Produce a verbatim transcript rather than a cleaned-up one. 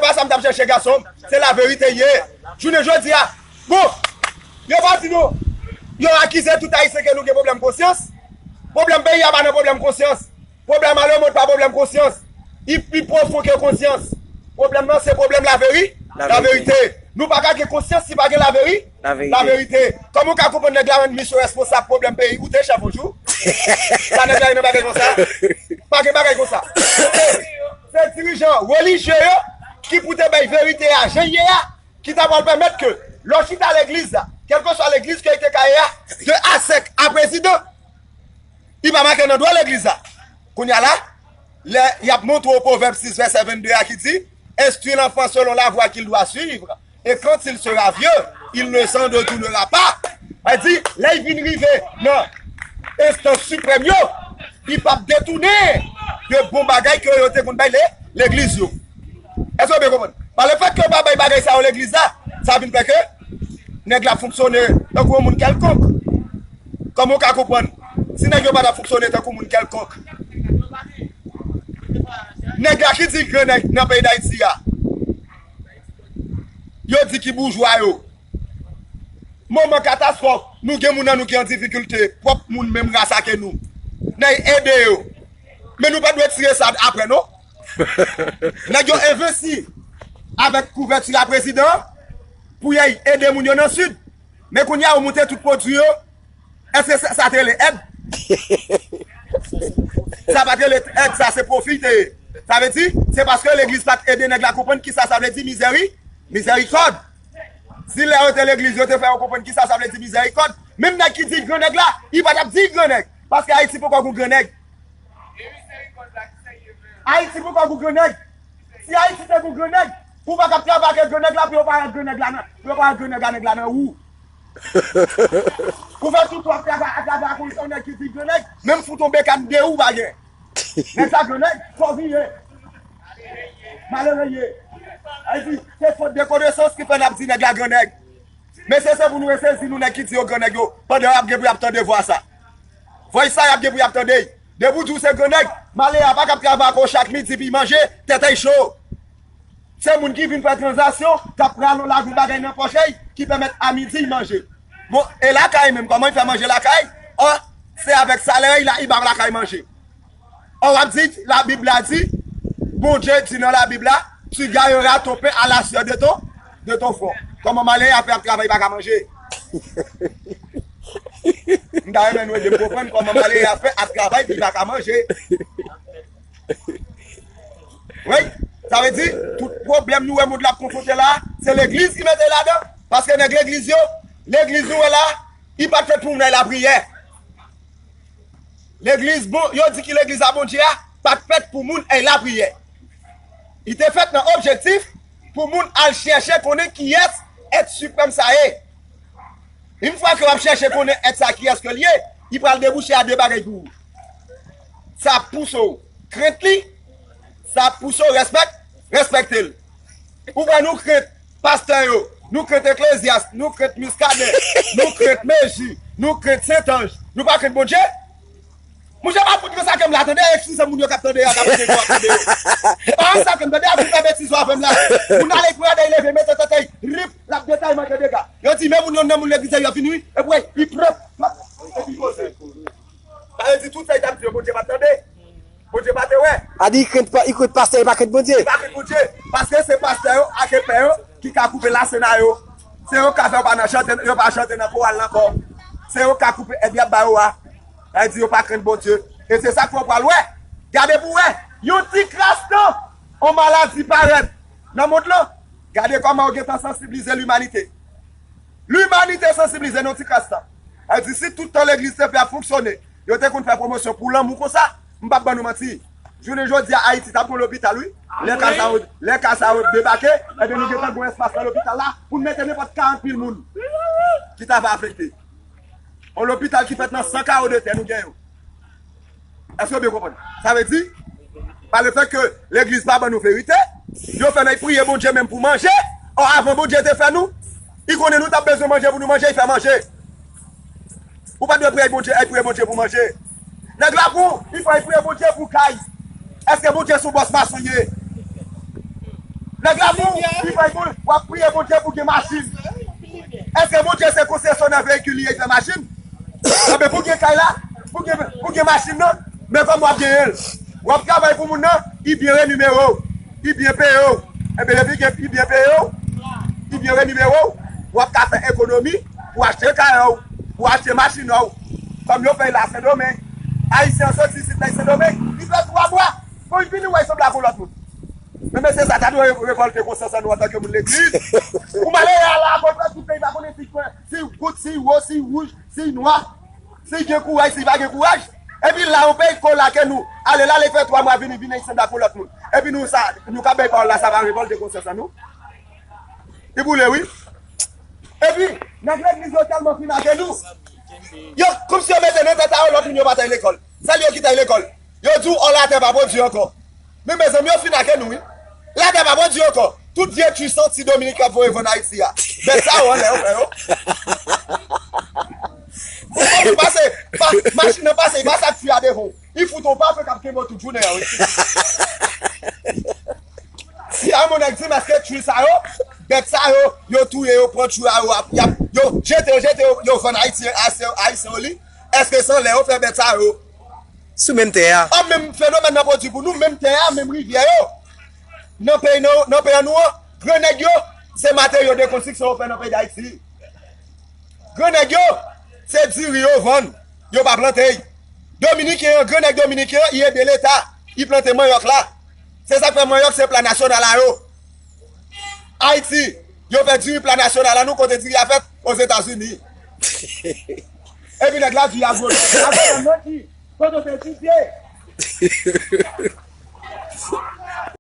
pa sa m t ap chèche, gason m. Se laverite l ye. Jounen jodi a, bon, yo pa di nou, yo akize tout Ayisyen ke nou gen pwoblèm konsyans. Pwoblèm peyi a pa nan pwoblèm konsyans. Pwoblèm a lemonn pa pwoblèm konsyans. Li pi pwofon ke konsyans. Pwoblèm nan se pwoblèm laveri-, laverite. Nou pa ka gen konsyans si pa gen laveri-, laverite. Kòman w ka konprann nèg la rann misyon responsab pwoblèm peyi? Ou te chèf yon jou? Sa nèg la ye nan bagay konsa? Pa gen bagay konsa. Se, se dirijan relijye yo ki pou te bay verite a jan l ye a, ki ta pral pèmèt ke lè w chita legliz la, kèlkeswa legliz ke li te ka ye a, de A sèk a prezidan, li pa make nan dwa legliz la. Kounye a la, lè y ap montre w Pwovèb sis vèsè vennde a ki di, Instruis l'enfant selon la voie qu'il doit suivre, et quand il sera vieux, il ne s'en détournera pas. Sa di, lè y vin rive nan enstans siprèm yo, li p ap detounen de bon bagay ke yo te konn bay le-, legliz yo. Èske w byen konprann? Pa lefèt ke yo pa bay bagay sa yo legliz la, sa vin fè ke nèg la fonksyone tankou yon moun kèlkonk. Kòman w ka konprann? Si nèg yo pa t ap fonksyone tankou moun kèlkonk, nèg la ki di grann nèg nan peyi Dayiti a, yo di ki boujwa yo. Moman katastwòf, nou gen moun nan nou ki an difikilte, pwòp moun menm ras ake nou. N a ede yo. Men nou pa dwe tire sa apre, non. Nèg yo envesti avèk kouvèti a prezidan pou y al ede moun yo nan Sid. Men kounye a, yo moute tout pwodui yo. Èske sa, sa te rele èd? Sa pa t rele èd, sa se pwofi te ye. Sa vle di, se paske legliz pa t ede nèg la konprann kisa sa vle di mizèri-, mizèrikòd. Si lè yo te legliz, yo te fè yo konprann kisa sa vle di mizèrikòd, menm nèg ki di l gran nèg la, li pa t ap di l gran nèg. Paske Ayiti poko gon gran nèg. Ayiti poko gon gran nèg. Si Ayiti te gon gran nèg, ou pa t ap travay ak gran nèg la pou yo pa wè gran nèg la nan, pou yo pa wè gran nèg la, nèg la nan wou. Ou fè tout w ap travay, ap travay ak yon nèg ki di gran nèg, menm fout yon bekàn de ou pa gen. Nèg sa gran nèg, fò vire. Malere ye. Sa vle di, se fot de konesans ki fè n ap di nèg la gran nèg. Mesye, se pou nou resezi nou nèg ki di yo gran nèg yo, pandan y ap gen pou y ap tande vwa sa. Vwa sa y ap gen pou y ap tande. Depi w di w se gran nèg, malere a pa kab travay ak ou chak midi pou y manje, tèt a y cho. Se moun ki vin fè tranzaksyon, k ap rale yon lavi bagay nan pòch li, ki pèmèt a midi y manje. Bon, e lakay menm, kòman y fè manje lakay? Ò, se avèk salè y la, y ba lakay manje. Ò, w ap di, Labib la di, Bondye di nan Labib la, tu gagneras ton pain à la sueur de ton, de ton front. Kòman malere a fè ap travay, pa ka manje? M ta renmen nou ede m konprann kòman malere a fè ap travay, li pa ka manje. Wi, sa vle di, tout pwoblèm nou wè mond la ap konfwonte la, se legliz ki mete ladan. Paske nèg legliz yo, legliz nou wè la, li pa t fèt pou moun al lapriyè. Legliz, bon, yo di ki legliz a Bondye a pa t fèt pou moun al lapriyè. Li te fèt nan objektif pou moun al chèche konnen kiyès èt siprèm sa ye. Yon fwa ke w ap chèche konnen èt sa kiyès ke l ye, li pral debouche a de bagay pou ou. Sa ap pouse w krent li, sa ap pouse w respèk-, respekte l. Ou wè nou krent pastè yo, nou krent Eklezyas, nou krent Miskaden, nou krent Meji, nou krent Sentanj. Nou pa krent Bondye? Monchè, pa fout nan sa ke m la, tande, eskize moun yo k ap tande a, k ap tande yo, ap tande yo. Pa nan sa ke m tande a, fout nan betiz yo avè m la. Moun ale pran dèy leve, mete tèt li, rip, l ap detay manke dega. Yo di, men moun yo nan moun legliz yo vini, wi, epi, wi, li pran, epi poze. Sa vle di tout sa li t ap di yo, Bondye pa t tande. Bondye pa te wè. A di, li krent pa, li krent pastè, li pa krent Bondye. Li pa krent Bondye. Paske se pastè yo ak epè yo ki ka koupe lasena yo. Se yo k ka fè yo pa nan chante, yo pa chante nan koral la ankò. Se yo k ka koupe èd y ap ba yo a. Sa vle di yo pa krent Bondye. E se sa k fè w pral wè. Gade pou w wè. Yon ti kras tan, yon maladi parèt nan mond lan. Gade kòman yo gentan sansiblize limanite. Limanite sansiblize nan ti kras tan. Sa vle di si tout tan legliz te fè ap fonksyone, yo te konn fè pwomosyon pou lanmou konsa, m p ap ban nou manti. Jounen jodi a, Ayiti t ap gon lopital, wi. Lè ka sa yo, lè ka sa yo debake, ebyen nou gentan gon espas nan lopital la pou n mete nenpòt karant mil moun ki ta va afekte. Yon lopital ki fèt nan san kawo de tè nou gen yo. Èske w byen konprann? Sa vle di, pa lefèt ke legliz pa ban nou verite, yo fè nèg priye Bondye menm pou manje. Ò, avan Bondye te fè nou, li konnen nou t ap bezwen manje pou nou manje, li fè manje. Ou pa dwe priye Bondye, al priye Bondye pou manje. Nèg la pou, li fè al priye Bondye pou kay. Èske Bondye se yon bòs mason ye? Nèg la pou li bay pou w ap priye Bondye pou gen machin. Èske Bondye se konsesyonè veyikil li ye fè machin? Anben pou gen kay la, pou gen, pou gen machin nan, men kòman w ap genyen l? W ap travay pou moun nan, li byen renimere w, li byen peye w. Enben depi gen, li byen peye w, li byen renimere w, w ap ka fè ekonomi pou achte kay ou, pou achte machin ou. Kòm yo fè l la Sendomeng, Ayisyen an soti isit la Sendomeng, li fè twa mwa, bon li vini wè li sanble ak yon lòt moun. Men mesye sa ta dwe re- revòlte konsyans an nou antanke moun legliz. Ou malere a la akontrè tout peyi pa konnen si kwen, si gout, si wo, si wouj, si nwa, si gen kouraj, si pa gen kouraj. Epi la yon peyi ko lake nou, ale la li fè twa mwa vini, vini ansanm ak yon lòt moun. Epi nou sa, nou ka bay pawòl la sa pa revòlte konsyans an nou. Li boule wi. Epi nèg legliz yo tèlman fin ake nou. Yo kòmsi yo mete nan tèt a yo lòt moun yo pa t al lekòl. Sèl yo ki t al lekòl. Yo di w ò latè pa pwodui ankò. Men mezanmi yo fin ake nou wi. Latè pa pwodui ankò. Tout vye twi santi Dominik ap voye vann Ayiti a. Bèt sa yo anlè yo frè yo. Ou konn pase, pa, machin nan pase, li pase ak twi a devan w. Li fout w pa fè k ap kenbe w tout jounen an wi. Si a yon nèg di m èske twi sa yo, bèt sa yo, yo touye yo, pran twi a yo, ap, y ap, yo jete yo, jete yo, yo vann Ayiti, Ayisyen, Ayisyen yo li. Èske se anlè yo fè bèt sa yo? Sou menm tè a. An menm fenomèn nan pwodui pou nou, menm tè a, menm rivyè yo. Nan peyi nou, nan peyi nou an, gran nèg yo, se materyo de konstriksyon yo fè nan peyi Dayiti. Gran nèg yo, se diri yo vann, yo pa plante y. Dominiken an, gran nèg dominiken an, li ede leta, li plante manyòk la. Se sa k fè manyòk se pla nasyonal a yo. Ayiti, yo fè diri pla nasyonal la, nou kote diri a fèt? Ozetazini. Epi nèg la di agwonòm. Agwonòm nan ki? Kote w te etidye?